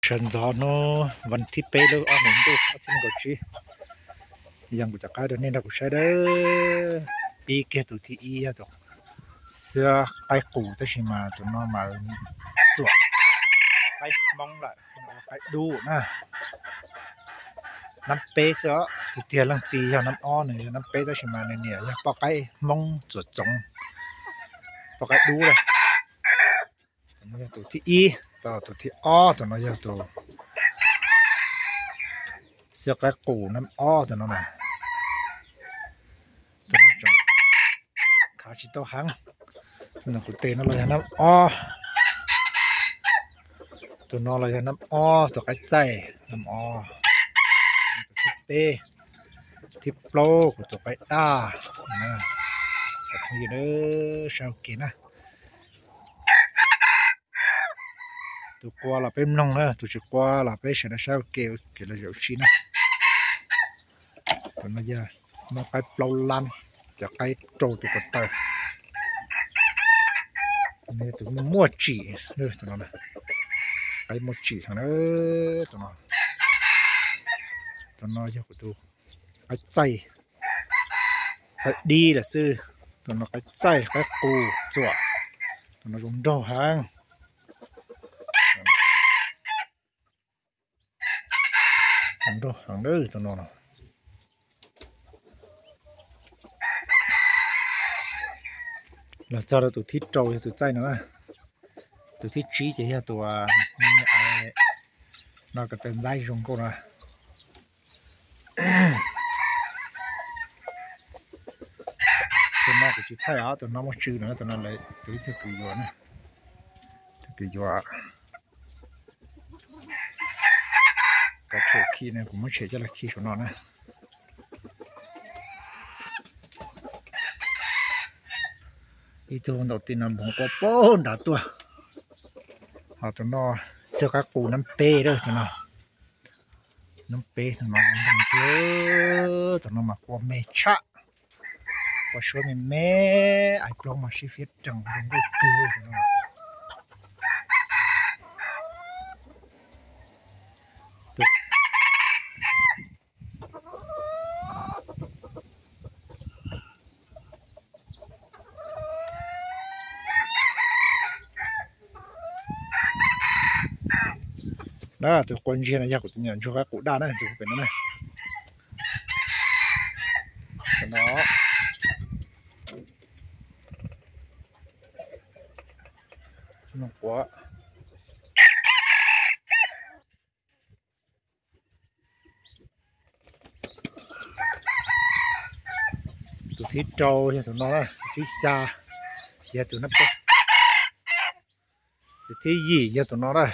Sawv ntxov hnub vas thib peb lub ob hlis ntuj ob txhiab nees nkaum tsib, yog kuv cov qaib rau nej nrog kuv saib dawb. Pib kiag tus thib ib yog tus xiab qaib qus, tab sis mas tus no mas txuam qaib Hmoob lawm, qaib dub na. Nab peb xwb os, tiag tiag leej txiv yog nab ob, nws yog nab peb tab sis mas nws niam yog poj qaib Hmoob txuam txoov, poj qaib dub lawm. Tus no yog tus thib ib, tus thib ob, tus no yog tus xiab qaib qus nab ob, tus no na. Tus no tseem khav tsis tau heev. Tus no kuv tes no los yog nab ob. Tus no los yog nab ob, tus qaib txaij nab ob. Tus thib peb, thib plaub kuv tus qaib daj. Cov phooj ywg sawv kev na. Tus qua los peb mloog na, tus tsis qua los peb sawv daws saib ua ke, kev los zaum sib na. Tus no yog nab qaib plaub lab, cov qaib rau tus ko taw. Tus no yog tus muaj tsim, tus no qaib muaj tsim heev na. Tus no, tus no yog kuv tus qaib txaij, qaib dib lawm xwb. Tus no qaib txaij qaib qus txuam, tus no zoo nraug heev. Nraug heev tus no. Los txog rau tus thib rau yog tus txaij no na. Tus thib tsib ces yog tus no ko taw ntxaib zoo nkauj na. Tus no kuv tsis thaij os, tus no muaj tswv no, tus no lawv tus ib tug kwv yuav na. Tus kwv yuav. Kov tshem khi no, kuv muab tshem coj los khi saum no na. Ib tug ntaus ti no nphoov qua pab nrad tuaj. Ho tus no xiab qaib qus nab peb lawm, tus no nab peb, tus no npog ntxwg, tus no mas qua me tshaj, qua suab me me, ais plaub mas sib fiab rees zoo nkauj kawg tus no. Na, tus qua ntsiag no yog kuv tus me nyuam ntsuag qaib qus daj na, tus pem no na. Tus no, no quav. Tus thib rau yog tus no na, tus thib xya yog tus nab peb, tus thib yim yog tus no na,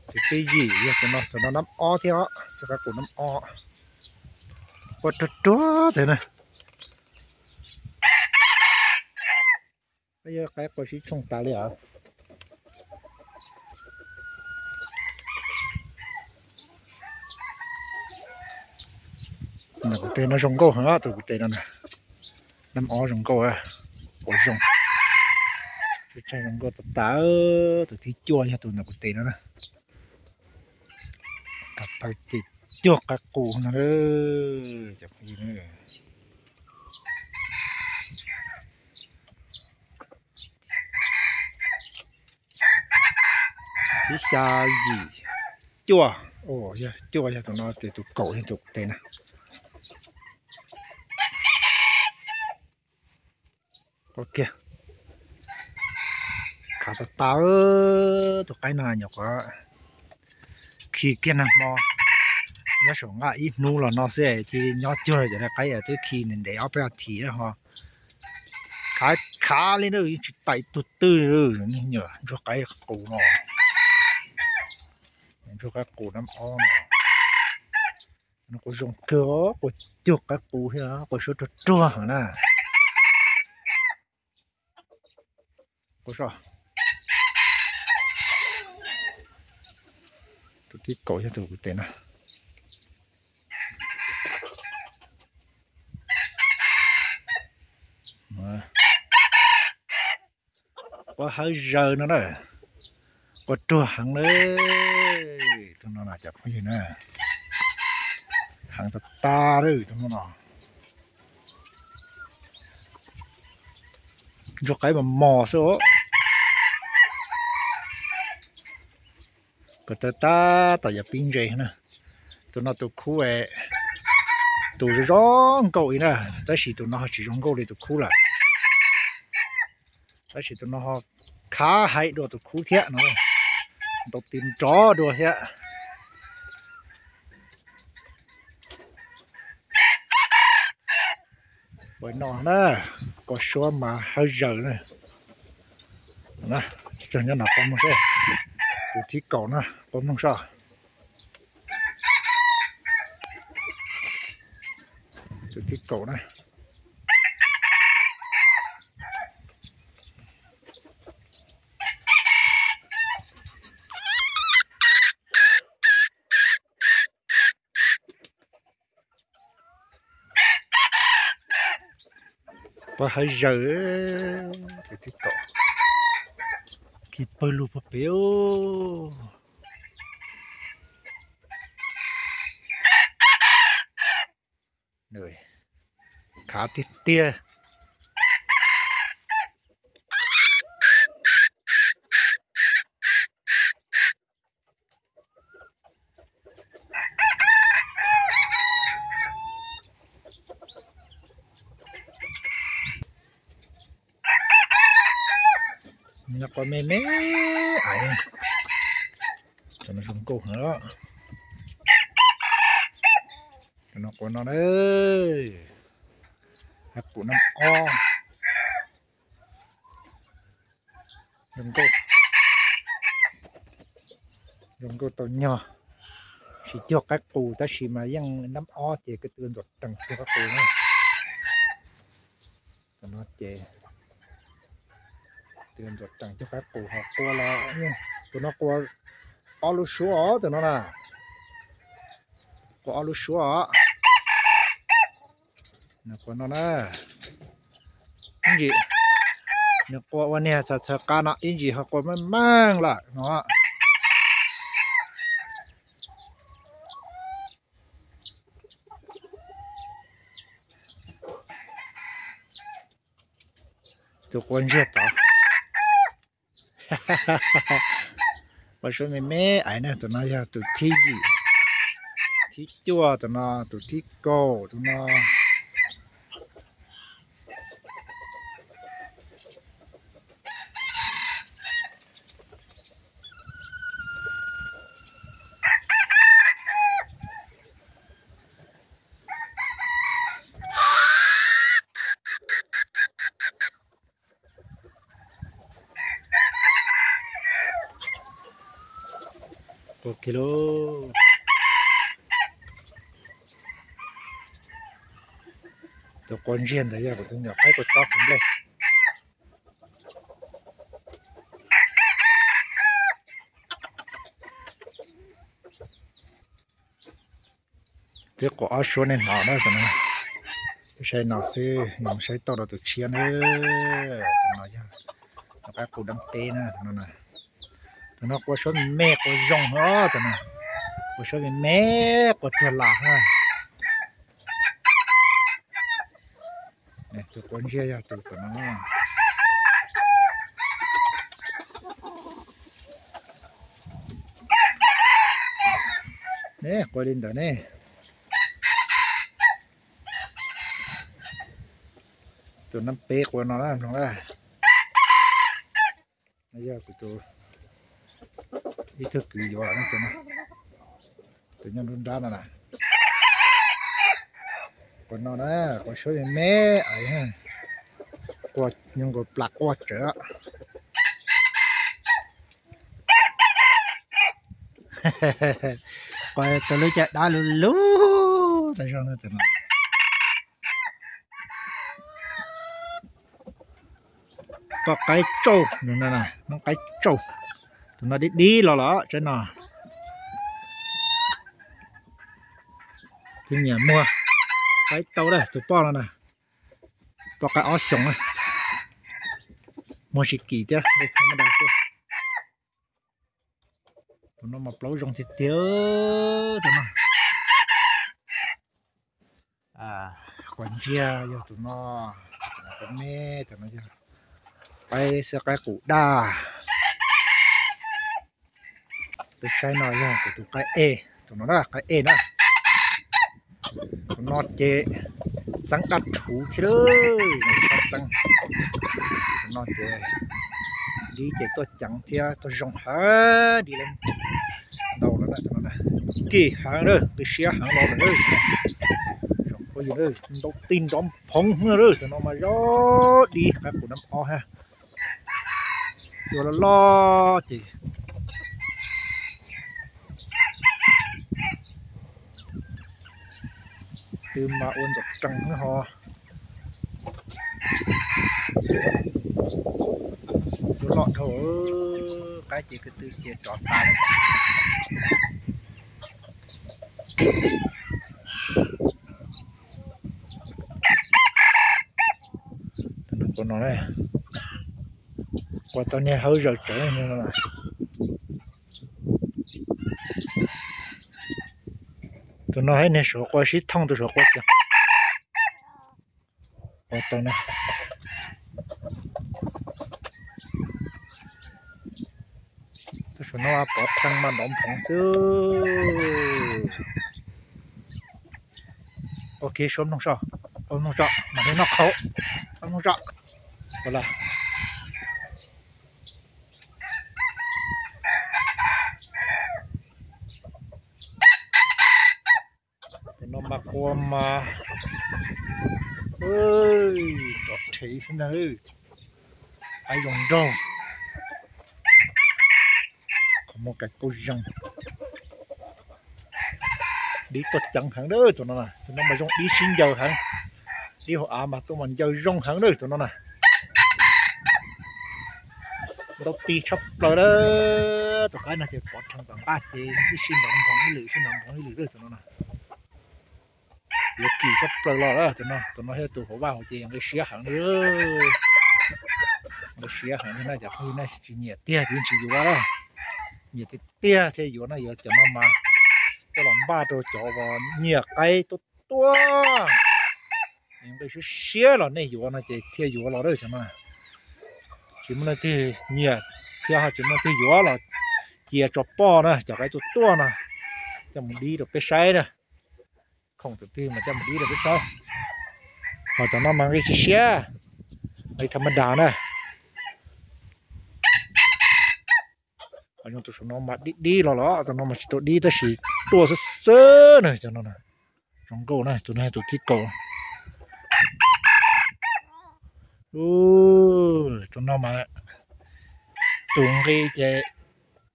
tus thib yim yog tus no, tus no nab ob thiab os, xiab qaib qus nab ob. Qua ruag ruag tag na. Yog qaib qua sib tshooj tas li os. Tus kuv tes no zoo nkauj heev, tus kuv tes no, nab ob zoo nkauj, qua zoo, tsaig zoo nkauj tas tas. Tus thib cuaj yog tus ntawm kuv tes no na. Kov taw ces cuag qaib qus no. Thib xya yim cuaj, yog cuaj yog tus no ces tus kaum yog tus kuv tes na. Ua kiag, khav tas tas. Tus qaib no nyuam qhuav khi kiag nag hmo, nyob saum nqaj ib hnub los no xwb cia li nyob cuag cov qaib twb khi ntev ntev ob peb as thiv ho. Khav khav li na, yeej tsis tais tug twg li. Nyuam ntsuag qaib qus no, ntsuag qaib qus nab ob no. Nws qua zoo kawg, qua cuag qaib qus thiab, qua suab ruag ruag heev na. Tus thib kaum yog tus kuv tes na. Qua hawv zaws no na. Quas ruag heev lawm. Tus no na cov phooj ywg na, heev tag tag lawm tus no no. Ntsuag qaib mos mos xwb os. Kuv tab tom yuav pib ntses na. Tus no tus khub, tus zoo zoo nkauj ib na, tab sis tus no ho tsis zoo nkauj li tus khub lawm. Tab sis tus no ho khav heev dua tus khub thiab no, ntaus tis nrov dua thiab. Ua no na, quas suab mas hawb zaws na. Nyob no quas mloog seb, tus thib kaum na, quas mloog seb. Tus thib kaum na. Quas hawb zaws, tus thib kaum. Khi pawg lug puag pem. Khav tiag tiag. Nyob quas me me, ais, zoo nkauj heev. Tus no quas no na, qaib qus nab ob. Zoo nkauj, zoo nkauj tau nyog, tsis cuag qaib qus tab sis mas yeej nab ob ces kwv tw ntxuav rees cuag qaib qus na. Tus no ces ntxuav rees cuag qaib qus ho quas los, tus no quas ob lub suab os, tus no na, quas ob lub suab os. Quas no na, ib ntsis nws quas ua niag txhaws txhaws qa no ib ntsis ho quas meej meej lawm no. Tus quas ntsiag tod. Quas suab me me ais na, tus no yog tus thib yim, thib cuaj tus no, tus thib kaum tus no. Quas kiag lauj. Tus quas ntsiag ntawd yog kuv tus nyuam qaib quas txob txiv nplej. Twb quas ob suab nej hnov na, tus no, saib no xwb, yog saib tau rau tus tshiab na. Tus no yog tus qaib qus dab peb na, tus no na. Tus no quas suab me me quas zoo os, tus no quas suab me me quas ruag las na. Tus quas ntsiag yog tus tom no. Ne, quas li ntawd ne. Tus nab peb quas no na, mloog na. No yog kuv tus ib tug kwv yuav no, tus no, tus nyob nruab nrab no na. Quas no na, quas suab me me, quas nyob nkaus plas quaj tsawv. Quas tus lub caj dab lug lug tag zog no, tus no. Poj qaib tsauj, tus no na, noob qaib tsauj. Tus no dib dib los los tsaib no. Tus nyiam muag qaib tau lawm, tus poj no na. Poj qaib ob xyoos na. Muag tsis kim thiab, li thab maj da xwb. Tus no mas plaub zoo tiag tiag, tus no. Quas ntsiag yog tus no, tus me, tus no yog qaib xwb, qaib qus daj. Peb saib no yog kuv tus qaib ej, tus no na, qaib ej na. Tus no ces txeeb daj rhuv thiab, txeeb. Tus no ces dib ces tuaj ceev thiab tuaj zoo heev, dib ntau lawm na, tus no na. Kim heev lawm, nqi siab heev los lawm. Zoo phooj ywg, ntau tis nrov phoov lawm, tus no mas zoo dib, qaib qus nab ob thiab. Cua loj loj ces twb mas ua ntxoov rees ho. Cua loj dhau, qaib ces ko tw ces rov tas. Tus no, ua tau niag hauv zaws tsawv. Tus no hais niag suav qua sib thooj, tus suav qua kiag. Ua tau na. Tus suav no pov rhees mas nrov phoov xwb. Ok, suav mloog so, ua mloog so, mam li noj qhauv, ua mloog so. Ua la. Tus no mas qua mas rov rhev xwb ntag. Qaib zoo nraug, qhov muag kais kauj zoo. Dib tuaj ceev heev lawm tus no na, tus no mas zoo dib sib ncaws heev. Dib hauv av mas tuaj mas ncaws zoo heev lawm tus no na. Ntau tis tshaj plaws lawm. Tus qaib no ces pov rhees tom nqaj ces ib sij nrov nphoov ib lwm, ib sij nrov nphoov ib lwm lawm tus no na. Yuav kim tshaj plaws los lawm tus no, tus no thiab tus hauv vaj hauv ces nqi siab heev li. Nqi siab heev li na, cov phooj ywg na, tsis nyiam tiag ces tsis yuav lawm. Nyiam tiag tiag thiaj yuav na, yuav cov no mas coj los npaj rau cov uas nyiam qaib tuaj tuaj. Nqi siab siab los nej yuav no ces thiaj yuav los lawm cov no. Tsis muaj leej twg nyiam thiab ho tsis muaj leej twg yuav los cia tso poj na, cov qaib tuaj tuaj no. Coj mus dib rau peb saib na. Khoom tus twg mas coj mus dib rau peb saib. Ho cov no mas nqi siab siab, nqi tham ma das na. Ho zoo tus saum no mas dib dib los los, tus no mas tsis tau dib tab sis tuaj xwb xwb na, cov no na. Zoo nkauj na, tus no tus thib kaum. Tus no mas tus nqi ces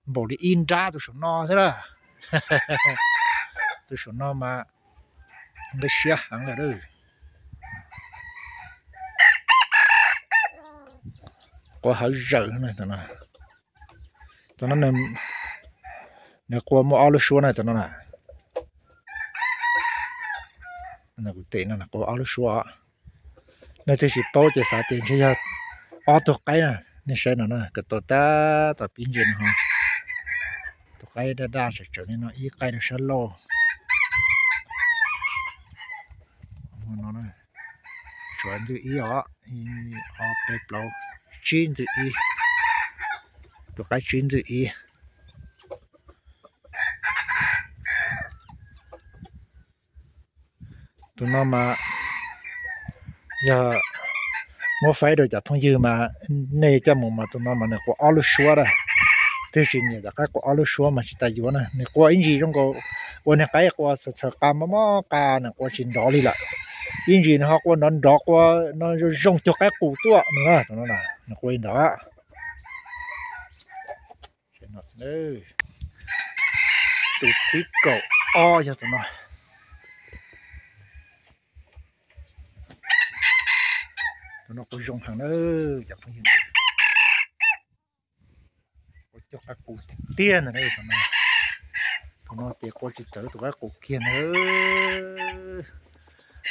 npaum li ib nrab tus saum no xwb na. Tus saum no mas nqi siab heev lawm. Qua hawv zawm no. Tus no nws qua muaj ob lub suab na, tus no na. Kuv tes no qua ob lub suab. Nej twb tsis paub ces xav tias ntshe yog ob tug qaib na. Nej saib no na, kom tau tab tom pib ntsia no ho. Tus qaib daj daj tsawv tsawv li no, ib qaib rau sab laug. Suav ntxwj ib os, ob peb plaub, tsib ntxwj ib. Tus qaib tsib ntxwj ib. Tus no mas yog muab faib rau cov phooj ywg mas nej coj mus mas tus no mas nws qua ob lub suab na. Twb tsis nyiam cov qaib qua ob lub suab mas tsis tas yuav na. Nws qua ib ntsis zoo nkaus ua niag qaib qua txhaws txhaws qa mob mob qa, nws qua tsis nrov li lawm. Ib ntsis nws ho qua nrov nrov, qua no zoo zoo cuag qaib qus tuaj no, tus no na, nws qua li ntawd. Tus thib kaum ob yog tus no. Tus no kuj zoo heev na, cov phooj ywg. Qua cuag qaib qus tiag tiag ntag. Tus no ces qua tsis txawv tus qaib qus kiag ntag.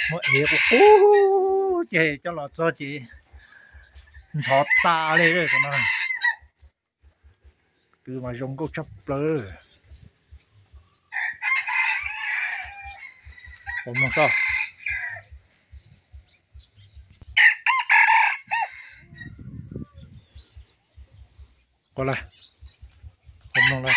Muab ev qus qus ces coj los txog ces ntxhov tas li tus no. Tus mas zoo nkauj tshaj plaws. Ua mloog soj. Ua la, ua mloog la.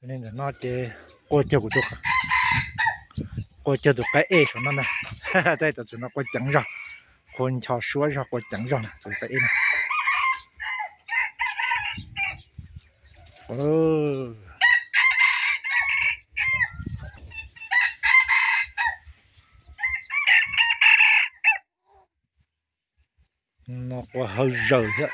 Tus ntawm no ces qua cuag kuv tus, qua cuag tus qaib ej saum no na. Tej tus no qua ceev zog, qua ncho suab zog, qua ceev zog na tus qaib ej na. No qua hawv zaws thiab.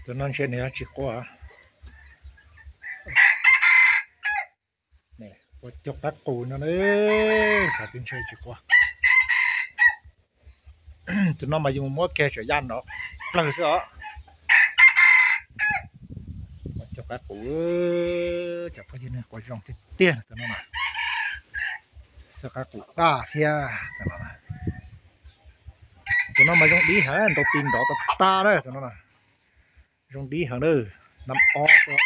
Tus no ntshe nws tsis qua. Ua cog qab qus no, xav tias ntshe tsis qua. Tus no mas yus muab kiag tsuas ya nrov plawg xwb os. Ua cog qab qus, cov phooj ywg, qua zoo tiag tiag tus no na. Xwb qab qus daj thiab tus no. Tus no mas zoo dib heev, ntaus tis nrov tas tas na tus no. Zoo dib heev na, nab ob xwb.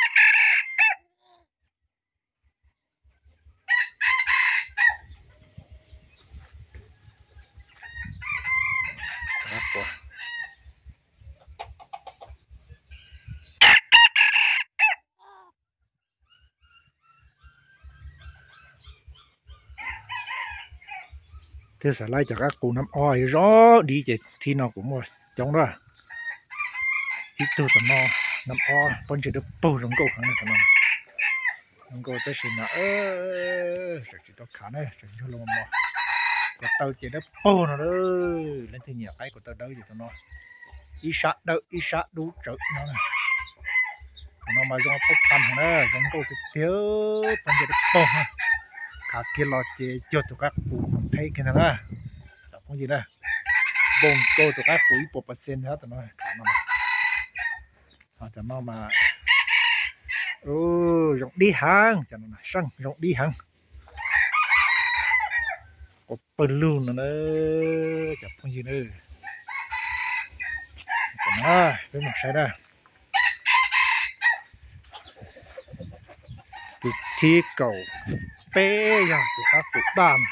Thiab xav laib cov qab qus nab ob yuav zoo dib ces thib no kuv muaj coob na. Ib tug tom no, nab ob pob ntseg dawb paug zoo nkauj heev na tus no. Zoo nkauj tab sis mas tseem tsis tau khav na, tseem ntsuag los mos. Ko taw ces dawb paug no, leej twg nyiam qaib ko taw dawb ces tus no. Ib sab dawb ib sab dub tsawv no. Tus no mas zoo phauj phas heev na, zoo nkauj tiag tiag, pob ntseg dawb paug na. Khav kiag los ces cuag tus qab qus feem theb kiag ntag na. Cov phooj ywg na, npau nkaus tus qab qus ib puas percent thiab tus no khav no. Cov no mas zoo dib heev, cov no seej zoo dib heev. Qua pawg lug no na, cov phooj ywg na. Peb mus saib na. Tus thib kaum peb yog tus qab qus daj no,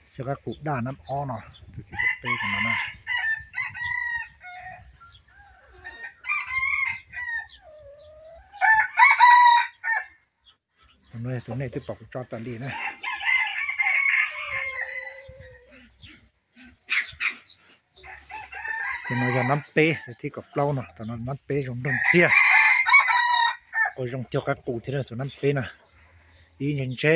xwb qab qus daj nab ob no, tus thib kaum peb no na. Tus no yog tus nej twb pom kuv tso tas li na. Tus no yog nab peb, tus thib kaum plaub no, tus no nab peb zoo nroog ntxiag. Qua zoo cuag qab qus thiab tus nab peb na. Ib ntse ntse.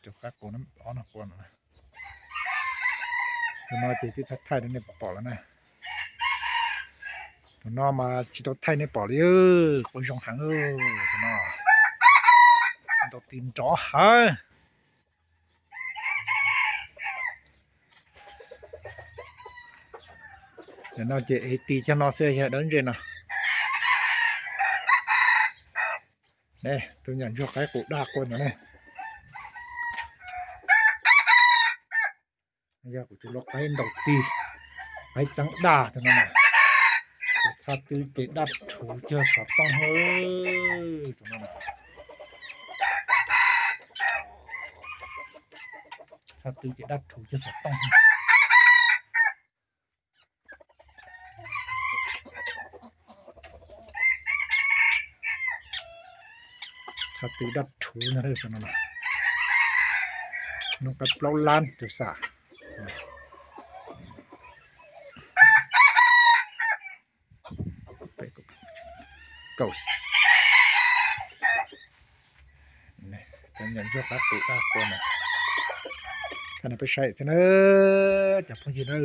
Tus qab qus nab ob no qua no. Tus no ces twb thaij thaij rau nej pom pom lawm na. Tus no mas tsis tau thaij nej pom li, qua zoo heev tus no. Ntaus tis nrov heev. Tus no ces ev tis cog no xwb, yog dawb ntse no. Ne, tus nyuam ntsuag qaib qus daj qua ntawd ne. Yog kuv tus lau qaib ntaus tis, qaib txeeb daj tus no na. Txha tw ces daj rhuv cuag xov tooj. Tus no na, txha tw ces daj rhuv cuag xov tooj. Txha tw daj rhuv ntag tus no. Nub qab plaub lab tus xam. Kaum, Nyiam ntsuag qaib qus daj qua na. Thaum no peb saib xwb na, cov phooj ywg na,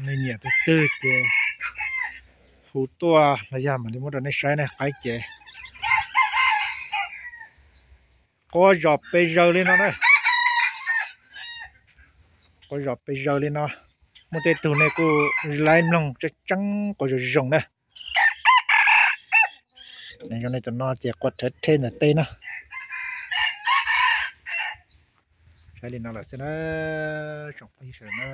nej nyiam tus twg ces hu tuaj los yog mam li muab rau nej saib na. Qaib ces quaj zom pes zaws li no na, quaj zom pes zaws li no. Muaj tej tug nej kuj laib mloog tseeb tseeb quaj zoo zoo na. Zoo li tus no ces quaj rhawv rhe ntawm teb na. Saib li no lawm xwb na, tsoom phooj ywg sawv daws na.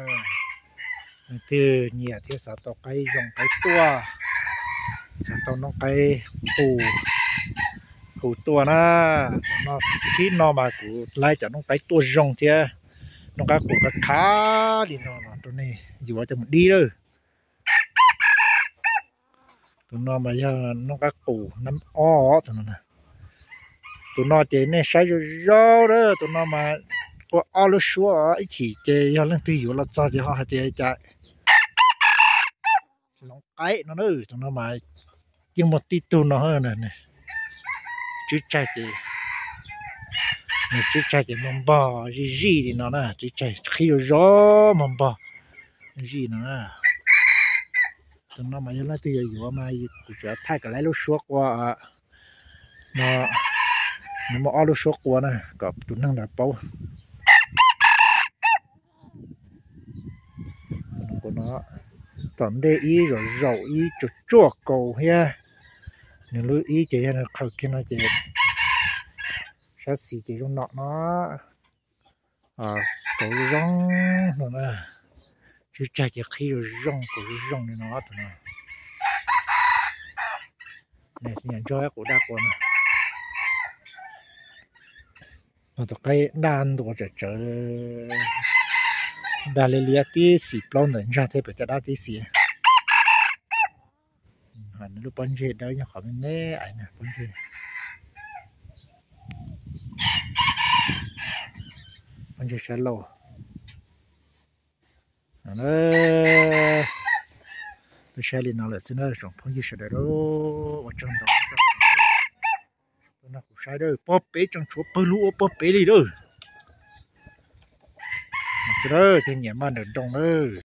Leej twg nyiam thiab xav tau qaib zoo qaib tuaj, xav tau noob qaib qus, hu tuaj na. Cov no, thib no mas kuv laib cov noob qaib tuaj zoo thiab noob qaib qus khav khav li no los rau nej yuav coj mus dib lawm. Tus no mas yog noob qaib qus nab ob, tus no na. Tus no ces nej saib zoo zoo na, tus no mas quaj ob lub suab, ib chim ces yog leej twg yuav los txog ces ho hais tias cas hloov qaib no na. Tus no mas yeej muaj tib tug no, tswb tsag ces, nws tswb tsag ces muaj npog zij zij li no na, tswb tsag qhib zoo zoo muaj npog zij no na. Tus no mas yog leej twg yuav yuav mas kuv tsuas thaij kom laib lub suab qua no, nws muaj ob lub suab qua na kom tus neeg ntawd paub. Tom ntej ib zaum zaum ib tsuag tsuag kaus thiab, nws lub ib ces yog nws qhaws kiag no ces sab xis ces zoo no no, kaus zoo no na, tswb tsag ces qhib zoo zoo kaus zoo zoo li no tus no. Nws yog ntsuag qaib qus daj qua no. Tus qaib daj ntua tsawv tsawv, daj liab liab tib xis plaub ntawm ntsag thiab pem caj dab tib xis. Lub pob ntseg dawb nyob qhov me me ais na, pob ntseg, pob ntseg sab laug. Peb saib li no lawm xwb na tsoom phooj ywg sawv daws, ua tsaug ntau. Tus no kuv saib dawb pog pem tseem tshuav pawg lug ua pog pem li dawb. Sawv daws thiaj nyiam maj nram nroog na.